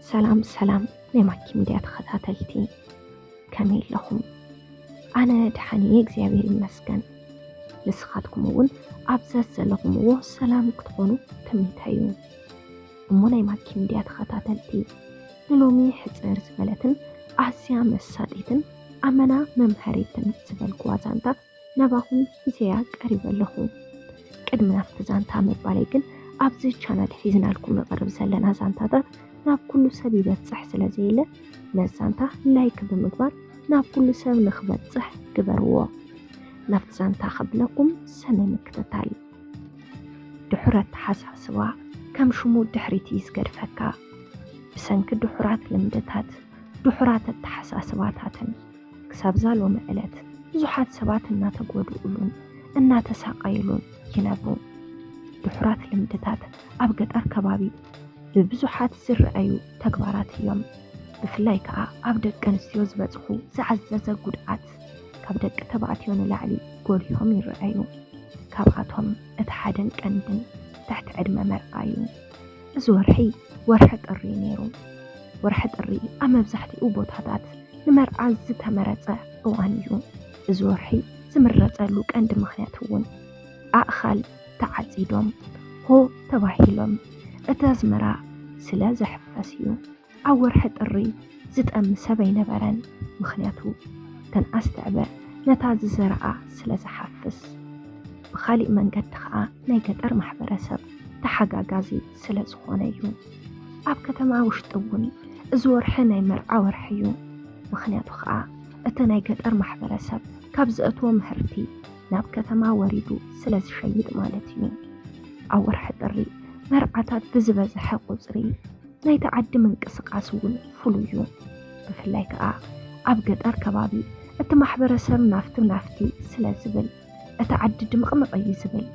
ሰላም ሰላም ናይ ማኪ ሚድያ ተኸታተልቲ፣ ከመይ ኣለኹም? ኣነ ደሓን እየ እግዚኣብሔር ይመስገን። ንስኻትኩም እውን ኣብ ዘዘለኹምዎ ሰላም ክትኾኑ ትምኒተይ እዩ። እሞ ናይ ማኪ ሚድያ ተኸታተልቲ፣ ንሎሚ ሕፅር ዝበለትን ኣዝያ መሳጢትን ኣመና መምሃሪትን ዝበልኩዋ ዛንታ ናባኹም ሒዘያ ቀሪበ ኣለኹ። ቅድሚ ናብቲ ዛንታ ምባለይ ግን ኣብዚ ቻናል ሒዝናልኩም ንቐርብ ዘለና ዛንታታት ናብ ኩሉ ሰብ ይበፅሕ ስለ ዘየለ ነዚ ዛንታ ላይክ ብምግባር ናብ ኩሉ ሰብ ንክበፅሕ ግበርዎ። ናብቲ ዛንታ ከብለኩም ሰናይ ምክትታል። ድሑር ኣተሓሳስባ ከም ሽሙ ድሕሪት እዩ ዝገድፈካ። ብሰንኪ ድሑራት ልምድታት፣ ድሑራት ኣተሓሳስባታትን ክሳብዛ ሎሚ ዕለት ብዙሓት ሰባት እናተጎድኡሉን እናተሳቐዩሉን ይነብሩ። ድሑራት ልምድታት ኣብ ገጠር ከባቢ ብብዙሓት ዝረኣዩ ተግባራት እዮም። ብፍላይ ከኣ ኣብ ደቂ ኣንስትዮ ዝበጽሑ ዝዓዘዘ ጉድኣት ካብ ደቂ ተባዕትዮ ንላዕሊ ጎሊሆም ይረኣዩ። ካብኣቶም እቲ ሓደን ቀንድን ትሕቲ ዕድመ መርዓ እዩ። እዚ ወርሒ ወርሒ ጥሪ እዩ ነይሩ። ወርሒ ጥሪ ኣብ መብዛሕትኡ ቦታታት ንመርዓ ዝተመረጸ እዋን እዩ። እዚ ወርሒ ዝምረጸሉ ቀንዲ ምኽንያት እውን ኣእኻል ተዓጺዶም ሆ ተባሂሎም እቲ ኣዝመራ ስለ ዝሕፈስ እዩ። ኣብ ወርሒ ጥሪ ዝጠሚ ሰብ ኣይነበረን። ምኽንያቱ እተን ኣስተዕበ ነታ ዝዘርኣ ስለ ዝሓፍስ። ብኻሊእ መንገዲ ኸኣ ናይ ገጠር ማሕበረሰብ ተሓጋጋዚ ስለ ዝኾነ እዩ። ኣብ ከተማ ውሽጢ እውን እዚ ወርሒ ናይ መርዓ ወርሒ እዩ። ምኽንያቱ ኸኣ እቲ ናይ ገጠር ማሕበረሰብ ካብ ዘእትዎ ምህርቲ ናብ ከተማ ወሪዱ ስለ ዝሸይጥ ማለት እዩ። ኣብ ወርሒ ጥሪ መርዓታት ብዝበዝሐ ቁጽሪ ናይቲ ዓዲ ምንቅስቓስ እውን ፍሉይ እዩ። ብፍላይ ከኣ ኣብ ገጠር ከባቢ እቲ ማሕበረሰብ ናፍቲ ናፍቲ ስለ ዝብል እቲ ዓዲ ድምቕምቕ እዩ ዝብል።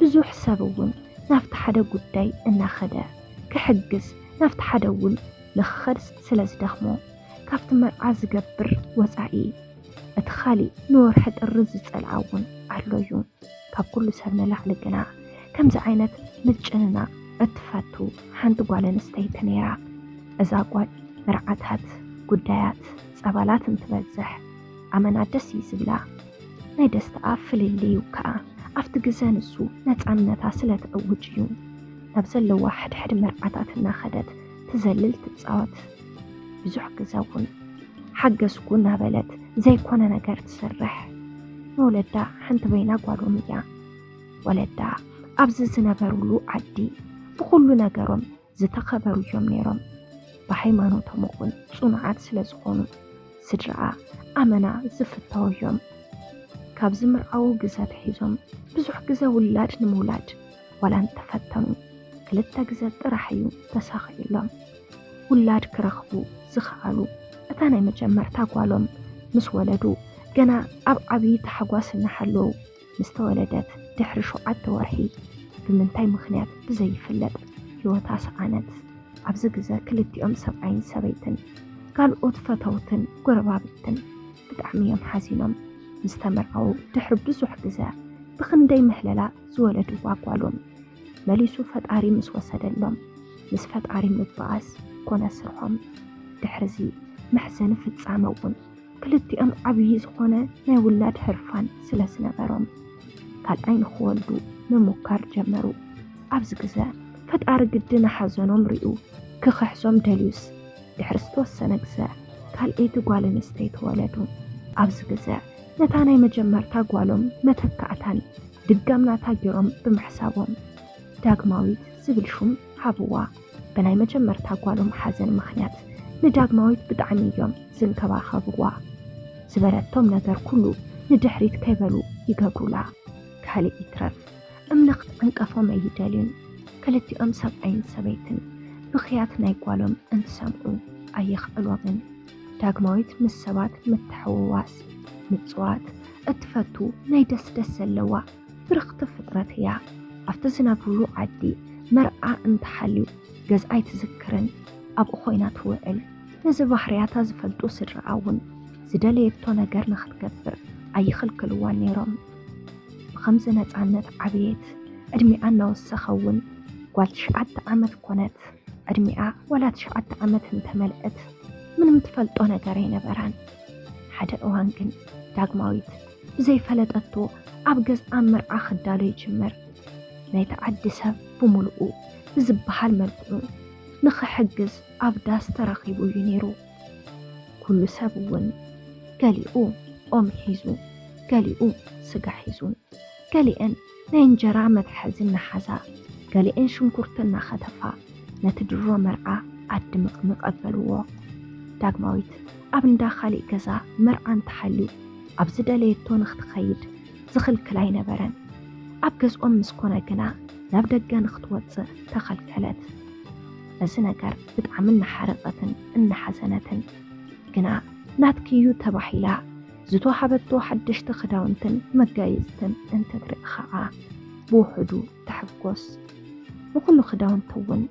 ብዙሕ ሰብ እውን ናብቲ ሓደ ጉዳይ እናኸደ ክሕግዝ ናብቲ ሓደ እውን ንኽኸድ ስለ ዝደኽሞ ካብቲ መርዓ ዝገብር ወጻኢ እቲ ኻሊእ ንወርሒ ጥሪ ዝጸልኣ እውን ኣሎ እዩ። ካብ ኩሉ ሰብ ንላዕሊ ግና ከምዚ ዓይነት ምጭንናቕ እትፈቱ ሓንቲ ጓል ኣንስተይቲ ነይራ። እዛ ጓል መርዓታት፣ ጉዳያት፣ ጸባላት እንትበዝሕ ኣመና ደስ እዩ ዝብላ። ናይ ደስታኣ ፍልልይ እዩ ከኣ ኣብቲ ግዘ ንሱ ነጻነታ ስለ ትእውጅ እዩ። ናብ ዘለዋ ሕድሕድ መርዓታት እናኸደት ትዘልል ትጻወት። ብዙሕ ግዘ እውን ሓገዝኩ እናበለት ዘይኮነ ነገር ትሰርሕ። ንወለዳ ሓንቲ በይና ጓሎም እያ። ወለዳ ኣብዚ ዝነበሩሉ ዓዲ ብኹሉ ነገሮም ዝተኸበሩ እዮም ነይሮም። ብሃይማኖቶም እውን ጽኑዓት ስለ ዝኾኑ ስድራኣ ኣመና ዝፍተው እዮም። ካብ ዝምርዓዉ ግዘ ኣትሒዞም ብዙሕ ግዘ ውላድ ንምውላድ ዋላ እንተፈተኑ ክልተ ግዘ ጥራሕ እዩ ተሳኺዑሎም። ውላድ ክረኽቡ ዝኸኣሉ እታ ናይ መጀመርታ ጓሎም ምስ ወለዱ ገና ኣብ ዓብዪ ታሕጓስ እናሃለዉ ምስ ተወለደት ድሕሪ ሸውዓተ ወርሒ ብምንታይ ምኽንያት ብዘይፍለጥ ህይወታ ሰኣነት። ኣብዚ ግዘ ክልቲኦም ሰብኣይን ሰበይትን ካልኦት ፈተውትን ጎረባብትን ብጣዕሚ እዮም ሓዚኖም። ምስ ተመርዓዉ ድሕሪ ብዙሕ ግዘ ብኽንደይ ምህለላ ዝወለድዋ ጓሎም መሊሱ ፈጣሪ ምስ ወሰደሎም ምስ ፈጣሪ ምበኣስ ኮነ ስርሖም። ድሕርዚ መሕዘኒ ፍጻመ እውን ክልቲኦም ዓብዪ ዝኾነ ናይ ውላድ ህርፋን ስለ ዝነበሮም ካልኣይ ንኽወልዱ ምሙካር ጀመሩ። ኣብዚ ግዘ ፈጣሪ ግዲ ንሓዘኖም ሪኡ ክኽሕሶም ደልዩስ ድሕሪ ዝተወሰነ ግዘ ካልኣይቲ ጓል ኣንስተይቲ ወለዱ። ኣብዚ ግዘ ነታ ናይ መጀመርታ ጓሎም መተካእታን ድጋም ናታ ገይሮም ብምሕሳቦም ዳግማዊት ዝብል ሹም ሃብዋ። ብናይ መጀመርታ ጓሎም ሓዘን ምኽንያት ንዳግማዊት ብጣዕሚ እዮም ዝንከባኸብዋ። ዝበለቶም ነገር ኩሉ ንድሕሪት ከይበሉ ይገብሩላ። ካልእ ይትረፍ እምኒ ክትዕንቀፎም ኣይደልዩን። ክልቲኦም ሰብኣይን ሰበይትን ብኽያት ናይ ጓሎም እንትሰምዑ ኣየኽዕሎምን። ዳግማዊት ምስ ሰባት ምትሕውዋስ ምጽዋት እትፈቱ ናይ ደስ ደስ ዘለዋ ብርኽቲ ፍጥረት እያ። ኣብቲ ዝነብሩሉ ዓዲ መርዓ እንተሃልዩ ገዝኣ ኣይትዝክርን ኣብኡ ኮይና ትውዕል። ነዚ ባህርያታ ዝፈልጡ ስድራኣ እውን ዝደለየቶ ነገር ንኽትገብር ኣይኽልክልዋን ነይሮም። ብኸምዚ ነፃነት ዓብየት። ዕድሚኣ እናወሰኸ እውን ጓል ትሽዓተ ዓመት ኮነት። ዕድሚኣ ዋላ ትሽዓተ ዓመት እንተመልአት ምንም ትፈልጦ ነገር ኣይነበራን። ሓደ እዋን ግን ዳግማዊት ብዘይፈለጠቶ ኣብ ገዝኣ መርዓ ክዳሎ ይጅምር። ናይቲ ዓዲ ሰብ ብምሉኡ ብዝበሃል መልክዑ ንኽሕግዝ ኣብ ዳስ ተራኺቡ እዩ ነይሩ። ኩሉ ሰብ እውን ገሊኡ ኦም ሒዙ፣ ገሊኡ ስጋ ሒዙ፣ ገሊአን ናይ እንጀራ መትሓዚ እናሓዛ፣ ገሊአን ሽንኩርቲ እናኸተፋ ነቲ ድሮ መርዓ ኣድምቕምቕ ኣበልዎ። ዳግማዊት ኣብ እንዳ ካሊእ ገዛ መርዓ እንተሃልዩ ኣብ ዝደለየቶ ንኽትኸይድ ዝኽልክል ኣይነበረን። ኣብ ገዝኦም ምስ ኮነ ግና ናብ ደገ ንኽትወፅእ ተኸልከለት። በዚ ነገር ብጣዕሚ እናሓረቐትን እናሓዘነትን፣ ግና ናትኪ እዩ ተባሂላ ዝተዋሃበቶ ሓደሽቲ ክዳውንትን መጋየፅትን እንትትርኢ ኸዓ ብውሑዱ ትሕጎስ። ንኹሉ ክዳውንቲ እውን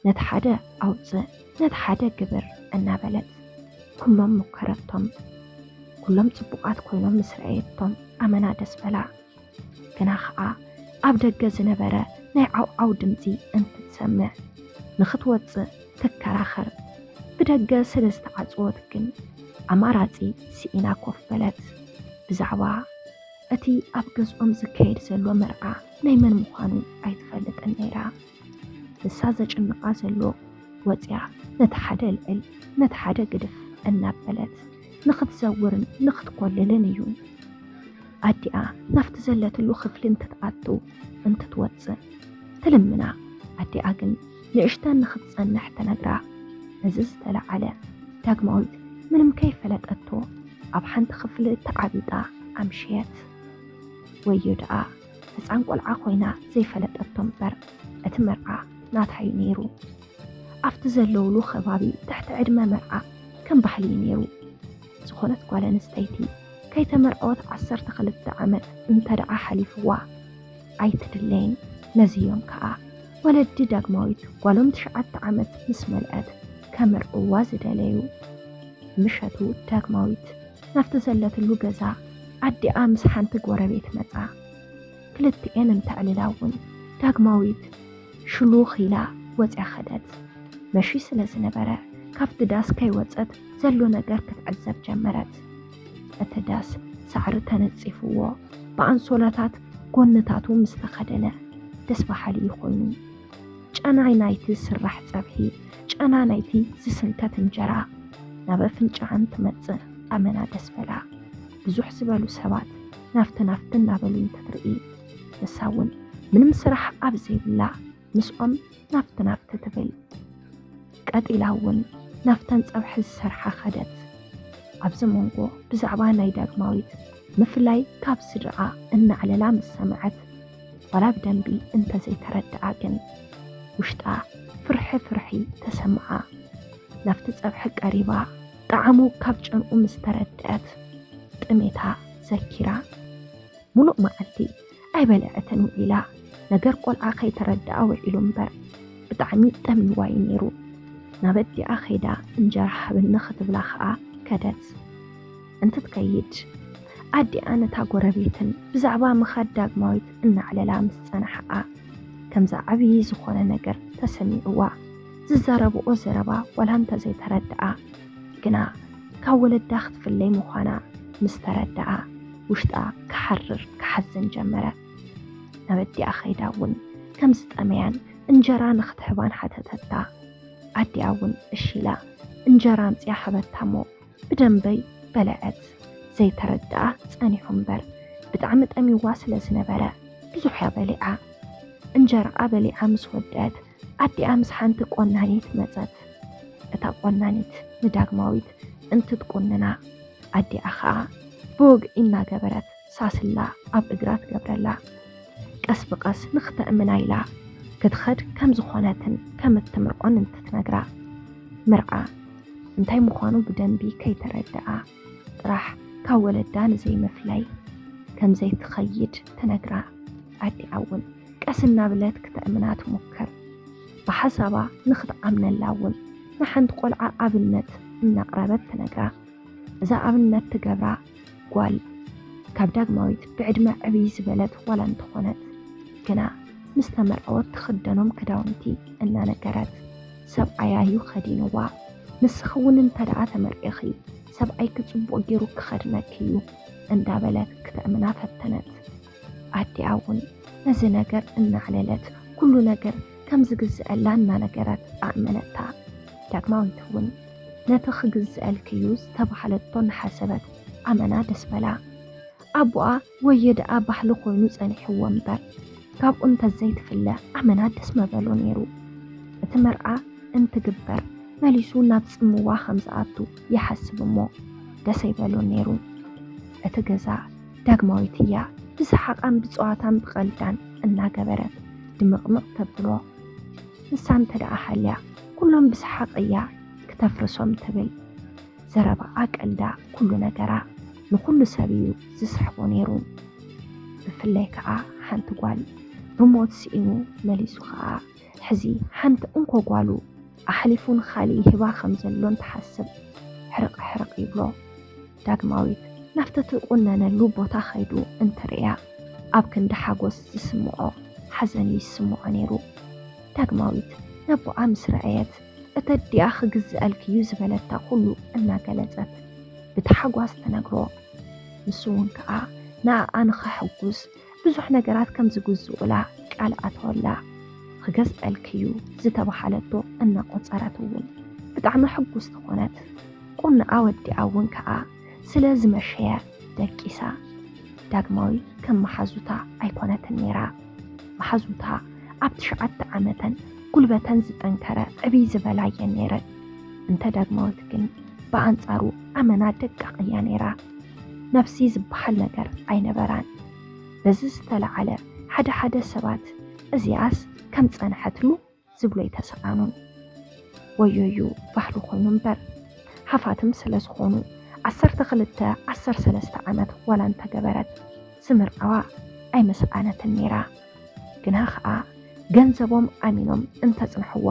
ነቲ ሓደ ኣውፅእ ነቲ ሓደ ግብር እናበለት ኩሎም መከረቶም። ኩሎም ፅቡቓት ኮይኖም ምስ ረኣየቶም ኣመና ደስ በላ። ግና ኸዓ ኣብ ደገ ዝነበረ ናይ ዓውዓው ድምፂ እንትትሰምዕ ንኽትወፅእ ትከራኸር። ብደገ ስለ ዝተዓፅወት ግን ኣማራፂ ስኢና ኮፍ በለት። ብዛዕባ እቲ ኣብ ገዝኦም ዝካየድ ዘሎ መርዓ ናይ መን ምዃኑ ኣይትፈልጥን ነይራ። ንሳ ዘጭንቓ ዘሎ ወፂኣ ነቲ ሓደ ልዕል ነቲ ሓደ ግድፍ እናበለት ንኽትዘውርን ንኽትኮልልን እዩ። ኣዲኣ ናብቲ ዘለትሉ ክፍሊ እንትትኣቱ እንትትወፅእ ትልምና። ኣዲኣ ግን ንእሽተን ንኽትፀንሕ ትነግራ። እዚ ዝተለዓለ ዳግማዊት ምንም ከይፈለጠቶ ኣብ ሓንቲ ክፍሊ ተዓቢጣ ኣምሸየት። ወዮ ደኣ ህፃን ቆልዓ ኮይና ዘይፈለጠቶ እምበር እቲ መርዓ ናታ እዩ ነይሩ። ኣብቲ ዘለውሉ ከባቢ ትሕቲ ዕድመ መርዓ ከም ባህሊ እዩ ነይሩ። ዝኾነት ጓል ኣንስተይቲ ከይተመርዐወት ዓሰርተ ክልተ ዓመት እንተ ደኣ ሓሊፍዋ ኣይትድለይን። ነዚ እዮም ከኣ ወለዲ ዳግማዊት ጓሎም ትሽዓተ ዓመት ምስ መልአት ከመርዕዋ ዝደለዩ። ምሸቱ ዳግማዊት ናብቲ ዘለትሉ ገዛ ኣዲኣ ምስ ሓንቲ ጎረቤት መጻ። ክልቲኤን እንተዕልላ እውን ዳግማዊት ሽሉኽ ኢላ ወጽያ ኸደት። መሺ ስለ ዝነበረ ካብቲ ዳስ ከይወጸት ዘሎ ነገር ክትዕዘብ ጀመረት። እቲ ዳስ ሳዕሪ ተነጺፍዎ ብኣንሶላታት ጎንታቱ ምስ ተኸደነ ደስ በሃሊ እዩ ኮይኑ። ጨና ናይቲ ዝስራሕ ጸብሒ፣ ጨና ናይቲ ዝስንከት እንጀራ ናብ ኣፍንጫኣን ትመጽእ ኣመና ደስ በላ። ብዙሕ ዝበሉ ሰባት ናፍቲ ናፍቲ እናበሉ እንትትርኢ ንሳ እውን ምንም ስራሕ ኣብ ዘይብላ ምስኦም ናፍቲ ናፍቲ ትብል። ቀጢላ እውን ናፍተን ጸብሒ ዝሰርሓ ኸደት። ኣብዚ መንጎ ብዛዕባ ናይ ዳግማዊት ምፍላይ ካብ ስድራኣ እናዕለላ ምስ ሰምዐት ዋላ ብደንቢ እንተዘይተረድኣ ግን ውሽጣ ፍርሒ ፍርሒ ተሰምዓ። ናብቲ ጸብሒ ቀሪባ ጣዕሙ ካብ ጨንኡ ምስ ተረድአት ጥሜታ ዘኪራ። ሙሉእ መዓልቲ ኣይበልዐትን ውዒላ። ነገር ቆልዓ ከይተረድኣ ውዒሉ እምበር ብጣዕሚ ጠሚዋ እዩ ነይሩ። ናብ ኣዲኣ ከይዳ እንጀራ ሃብኒ ክትብላ ኸኣ ከደት። እንትትከይድ ኣዲኣ ነታ ጎረቤትን ብዛዕባ ምኻድ ዳግማዊት እናዕለላ ምስ ጸናሕኣ ከምዛ ዓብዪ ዝኾነ ነገር ተሰሚዕዋ ዝዛረብኦ ዘረባ ዋላ እንተዘይተረድኣ ግና ካብ ወለዳ ክትፍለይ ምዃና ምስ ተረድኣ ውሽጣ ክሓርር ክሓዝን ጀመረ። ናብ ኣዲኣ ከይዳ እውን ከም ዝጠመያን እንጀራ ንኽትህባን ሓተተታ። ኣዲኣ እውን እሺ ኢላ እንጀራ ኣምጺኣ ሃበታ እሞ ብደንበይ በለዐት። ዘይተረድኣ ጸኒሑ እምበር ብጣዕሚ ጠሚዋ ስለ ዝነበረ ብዙሕ እያ በሊዓ። እንጀራኣ በሊዓ ምስ ወደአት ኣዲኣ ምስ ሓንቲ ቆናኒት መጸት። እታ ቆናኒት ንዳግማዊት እንትትቁንና ኣዲኣ ኸኣ ብወግዒ እናገበረት ሳስላ ኣብ እግራ ትገብረላ። ቀስ ብቐስ ንኽተእምና ኢላ ክትኸድ ከም ዝኾነትን ከም እትምርዖን እንትትነግራ ምርዓ እንታይ ምዃኑ ብደንቢ ከይተረድኣ ጥራሕ ካብ ወለዳ ንዘይምፍላይ ከም ዘይትኸይድ ትነግራ። ኣዲኣ እውን ቀስ እናብለት ክተእምና ትሞክር። ብሓሳባ ንኽትኣምነላ እውን ንሓንቲ ቆልዓ ኣብነት እናቕረበት ትነግራ። እዛ ኣብነት ትገብራ ጓል ካብ ዳግማዊት ብዕድመ ዕብይ ዝበለት ዋላ እንተኾነት ግና ምስ ተመርዐወት ትኽደኖም ክዳውንቲ እናነገረት ሰብኣያ እዩ ከዲንዋ። ንስኺ እውን እንተ ደኣ ተመርዒኺ፣ ሰብኣይኪ ጽቡቕ ገይሩ ክኸድነኪ እዩ እንዳበለት ክተእምና ፈተነት። ኣዲኣ እውን ነዚ ነገር እናዕለለት፣ ኩሉ ነገር ከም ዝግዝአላ እናነገረት ኣእመነታ። ዳግማዊት እውን ነቲ ክግዝአልኪ እዩ ዝተባህለቶ እናሓሰበት ኣመና ደስ በላ። ኣቦኣ ወዮ ደኣ ባህሊ ኮይኑ ጸኒሕዎ እምበር፣ ካብኡ እንተዘይትፍለ ኣመና ደስ መበሎ ነይሩ። እቲ መርዓ እንትግበር መሊሱ ናብ ጽምዋ ከም ዝኣቱ ይሓስብ እሞ ደስ ኣይበሎን ነይሩ። እቲ ገዛ ዳግማዊት እያ ብሰሓቓን ብጸዋታን ብቐልዳን እናገበረት ድምቕምቕ ተብሎ። ንሳ እንተ ደኣ ሃልያ ኩሎም ብሰሓቕ እያ ክተፍርሶም ትብል። ዘረባኣ፣ ቀልዳ፣ ኩሉ ነገራ ንኹሉ ሰብ እዩ ዝስሕቦ ነይሩ። ብፍላይ ከኣ ሓንቲ ጓል ብሞት ስኢኑ መሊሱ ከኣ ሕዚ ሓንቲ እንኮ ጓሉ ኣሕሊፉ ንኻልእ ይህባ ከም ዘሎ እንትሓስብ ሕርቕ ሕርቕ ይብሎ። ዳግማዊት ናብቲ ትቁነነሉ ቦታ ከይዱ እንትርእያ ኣብ ክንዲ ሓጎስ ዝስምዖ ሓዘን ይስምዖ ነይሩ። ዳግማዊት ነቦኣ ምስ ረኣየት እቲ ኣዲኣ ክግዝኣልኪ እዩ ዝበለታ ኩሉ እናገለጸት ብታሕጓስ ትነግሮ። ንሱ እውን ከኣ ንኣኣ ንኸሐጉስ ብዙሕ ነገራት ከም ዝግዝኡላ ቃል ኣተወላ። ክገዝኣልኪ እዩ ዝተባሃለቶ እናቆጸረት እውን ብጣዕሚ ሕጉስቲ ኮነት። ቁኖኣ ወዲኣ እውን ከኣ ስለ ዝመሸየ ደቂሳ። ዳግማዊ ከም መሓዙታ ኣይኮነትን ነይራ። መሓዙታ ኣብ ትሽዓተ ዓመተን ጉልበተን ዝጠንከረ ዕብይ ዝበላ እየን ነይረን። እንተ ዳግማዊት ግን ብኣንጻሩ ኣመና ደቃቕ እያ ነይራ። ነብሲ ዝበሃል ነገር ኣይነበራን። በዚ ዝተለዓለ ሓደ ሓደ ሰባት እዚኣስ ከም ጸንሐትሉ ዝብሎ ኣይተሰኣኑን። ወዮዩ ባህሉ ኮይኑ እምበር፣ ሃፋትም ስለ ዝኾኑ ዓሰርተ ክልተ ዓሰርተ ሰለስተ ዓመት ዋላ እንተገበረት ዝምርዓዋ ኣይመሰኣነትን ነይራ። ግና ኸኣ ገንዘቦም ኣሚኖም እንተጽንሕዋ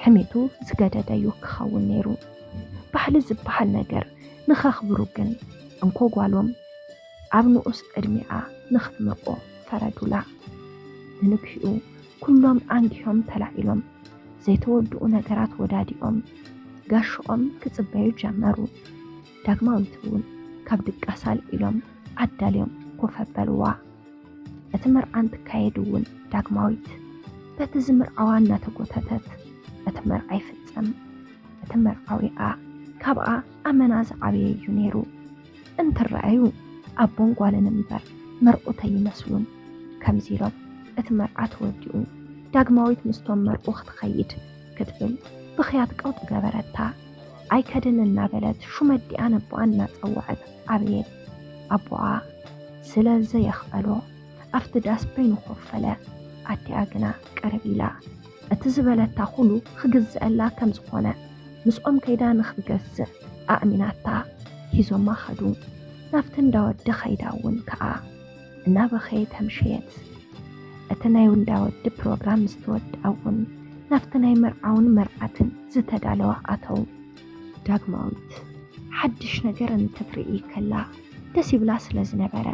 ሕሜቱ ዝገደደዩ ክኸውን ነይሩ። ባህሊ ዝበሃል ነገር ንኸኽብሩ ግን እንኮ ጓሎም ኣብ ንኡስ ዕድሚኣ ንኽትምርቆ ፈረዱላ። ንንግሂኡ ኩሎም ኣንጊሆም ተላዒሎም ዘይተወድኡ ነገራት ወዳዲኦም ጋሽኦም ክጽበዩ ጀመሩ። ዳግማዊት እውን ካብ ድቃሳ ኣልዒሎም ኣዳልዮም ኮፍ ኣበልዋ። እቲ መርዓ እንትካየድ እውን ዳግማዊት በቲ ዝምርዓዋ እናተጎተተት እቲ መርዓ ይፍጸም። እቲ መርዓዊኣ ካብኣ ኣመና ዝዓበየ እዩ ነይሩ። እንትረኣዩ ኣቦን ጓልን እምበር መርዑት ኣይመስሉን። ከምዚ ኢሎም እቲ መርዓ ተወዲኡ ዳግማዊት ምስቶም መርዑ ክትኸይድ ክትብል ብኽያት ቀውጢ ገበረታ። ኣይከድን እናበለት ሹም ኣዲኣ ነቦኣ እናጸወዐት ኣበየት። ኣቦኣ ስለ ዘየኽኣሎ ኣብቲ ዳስ በይኑ ኮፍ በለ። ኣዲኣ ግና ቅርብ ኢላ እቲ ዝበለታ ኩሉ ክግዝአላ ከም ዝኾነ ምስኦም ከይዳ ንኽትገዝእ ኣእሚናታ። ሒዞማ ኸዱ። ናብቲ እንዳ ወዲ ኸይዳ እውን ከኣ እናበኸየት ኣምሸየት። እቲ ናይ እንዳ ወዲ ፕሮግራም ምስ ተወድኣ እውን ናብቲ ናይ መርዓውን መርዓትን ዝተዳለዋ ኣተው። ዳግማዊት ሓድሽ ነገር እንትትርኢ ከላ ደስ ይብላ ስለ ዝነበረ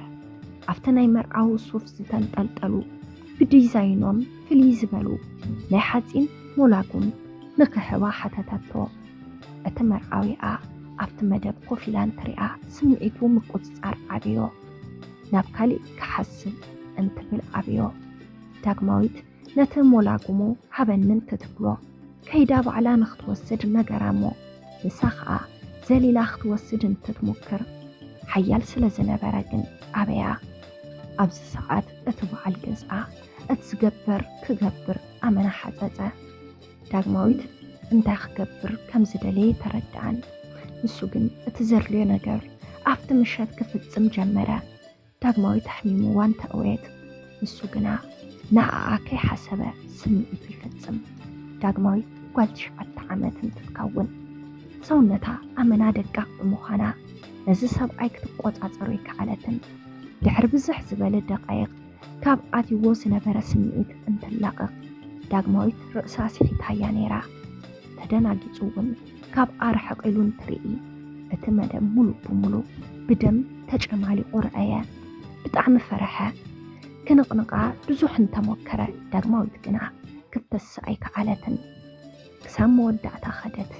ኣብቲ ናይ መርዓዊ ሱፍ ዝተንጠልጠሉ ብዲዛይኖም ፍልይ ዝበሉ ናይ ሓጺን ሞላጉም ንክሕባ ሓተተቶ። እቲ መርዓዊኣ ኣብቲ መደብ ኮፍ ኢላ እንትሪኣ ስምዒቱ ምቁጽጻር ኣብዮ። ናብ ካሊእ ክሓስብ እንትብል ኣብዮ። ዳግማዊት ነቲ ሞላጉሙ ሃበኒ እንትትብሎ ከይዳ ባዕላ ንክትወስድ ነገራ እሞ ንሳ ኸኣ ዘሊላ ክትወስድ እንትትሙክር ሓያል ስለ ዝነበረ ግን ኣበያ። ኣብዚ ሰዓት እቲ በዓል ገዝኣ እቲ ዝገበር ክገብር ኣመና ሓጸጸ። ዳግማዊት እንታይ ክገብር ከም ዝደለየ ተረድኣን። ንሱ ግን እቲ ዘድልዮ ነገር ኣብቲ ምሸት ክፍጽም ጀመረ። ዳግማዊት ኣሕሚምዋ እንተእወየት ንሱ ግና ንኣኣ ከይሓሰበ ስምዒቱ ይፍጽም። ዳግማዊት ጓል ትሽዓተ ዓመት እንትትከውን ሰውነታ ኣመና ደቃቕ ብምዃና ነዚ ሰብኣይ ክትቆጻጸሮ ኣይከኣለትን። ድሕሪ ብዝሕ ዝበለ ደቃይቕ ካብ ኣትይዎ ዝነበረ ስምዒት እንትላቐቕ ዳግማዊት ርእሳ ስሒታያ ነይራ። ተደናጊጹ እውን ካብ ኣርሕቕ ኢሉ እንትርኢ እቲ መደብ ሙሉእ ብሙሉእ ብደም ተጨማሊቑ ረኣየ። ብጣዕሚ ፈረሐ። ክንቕንቓ ብዙሕ እንተሞከረ ዳግማዊት ግና ክትተስእ ኣይከኣለትን። ክሳብ መወዳእታ ኸደት።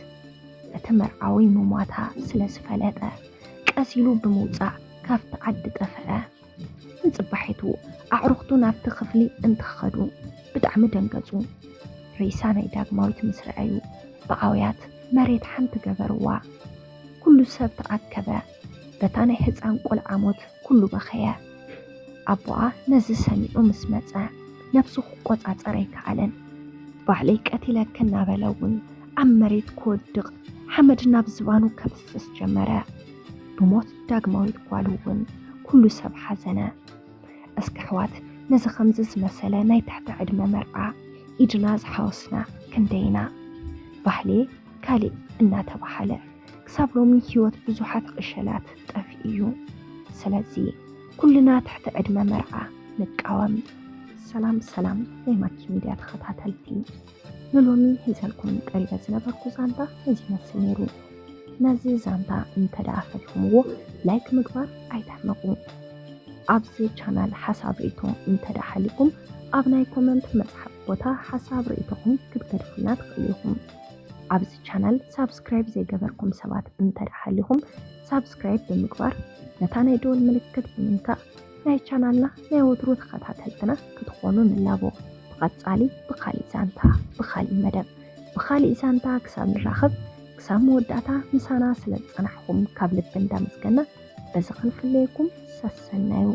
እቲ መርዓዊ ምሟታ ስለ ዝፈለጠ ቀስ ኢሉ ብምውጻእ ካብቲ ዓዲ ጠፍአ። ንጽባሒቱ ኣዕሩኽቱ ናብቲ ክፍሊ እንትኸዱ ብጣዕሚ ደንገጹ። ሬሳ ናይ ዳግማዊት ምስ ረኣዩ ብኣውያት መሬት ሓንቲ ገበርዋ። ኩሉ ሰብ ተኣከበ። በታ ናይ ህፃን ቆልዓ ሞት ኩሉ በኸየ። ኣቦኣ ነዚ ሰሚዑ ምስ መጸ ነብሱ ክቆጻጸር ኣይከኣለን። ባዕለይ ቀቲለኪ እናበለ እውን ኣብ መሬት ክወድቕ ሓመድ ናብ ዝባኑ ከፍስስ ጀመረ። ብሞት ዳግማዊት ጓሉ እውን ኩሉ ሰብ ሓዘነ። እስኪ ኣሕዋት ነዚ ከምዚ ዝመሰለ ናይ ትሕቲ ዕድመ መርዓ ኢድና ዝሓወስና ክንደይና? ባህሌ ካሊእ እናተባሃለ ክሳብ ሎሚ ህይወት ብዙሓት ዕሸላት ጠፊኡ እዩ። ስለዚ ኩልና ትሕቲ ዕድመ መርዓ ንቃወም። ሰላም ሰላም ናይ ማኪ ሚድያ ተኸታተልቲ፣ ንሎሚ ሒዘልኩም ቀሪበ ዝነበርኩ ዛንታ እዚ ይመስል ነይሩ። ነዚ ዛንታ እንተ ደኣ ፈቲኹምዎ ላይክ ምግባር ኣይትሕመቑ። ኣብዚ ቻናል ሓሳብ ርእይቶ እንተ ደኣ ሃሊኩም ኣብ ናይ ኮመንት መጽሓፍ ቦታ ሓሳብ ርእይቶኹም ክትገድፉልና ትኽእሉ ኢኹም። ኣብዚ ቻናል ሳብስክራይብ ዘይገበርኩም ሰባት እንተ ደኣ ሃሊኹም ሳብስክራይብ ብምግባር ነታ ናይ ደወል ምልክት ብምንካእ ናይ ቻናልና ናይ ወትሩ ተኸታተልትና ክትኾኑ ንላቦ። ብቐጻሊ ብኻሊእ ዛንታ፣ ብኻሊእ መደብ፣ ብኻሊእ ዛንታ ክሳብ ንራኸብ፣ ክሳብ መወዳእታ ምሳና ስለ ዝጸናሕኹም ካብ ልቢ እንዳመስገና በዚ ክንፍለየኩም ሰሰናዩ።